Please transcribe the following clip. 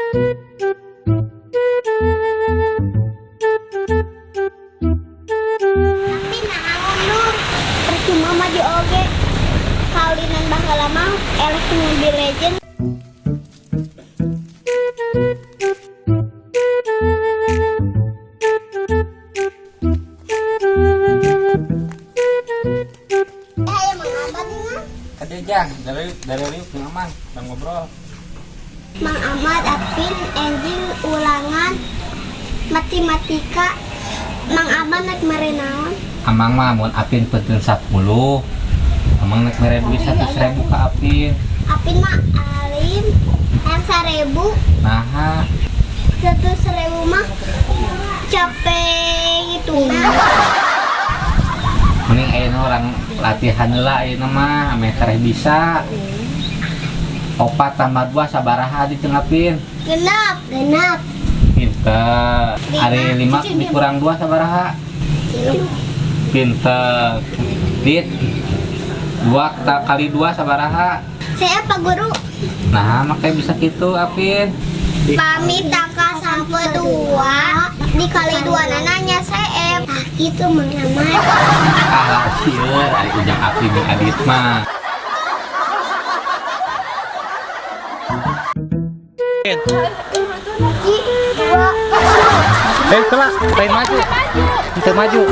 Tapi naha mundur? Percuma maju oge. Kaulinan baheula mah eleh Mobile Legend. Ayo Mang Ahmad nih. Ada jang, dari liuk Mang Aman, bang ngobrol. Mang Ahmad, Apin enjing ulangan matematika. Mang Ahmad naik mere naon? Amang mah mun Apin penting 10. Amang naik mere duit 100.000 ka Apin. Apin mah alim yang 1.000. Naha? 100.000 mah capek hitungan. Mending ayeuna orang latihan heula ayeuna mah ame tereh bisa. 4 tambah 2 sabaraha di tengah Pin? Genap, genap. Pinter. Ari 5 dikurang 2 sabaraha? 3. Pinter. Dit. 2 kali 2 sabaraha? Saya Pak Guru. Nah, makanya bisa gitu, Apin. Pamit taka sampai 2 dikali 2 nananya saya. Ah, gitu Mang Ahmad. Ah, sieun ari ujang Apin jeung Adit mah. 1, 2. Telah, lain maju. Kita maju.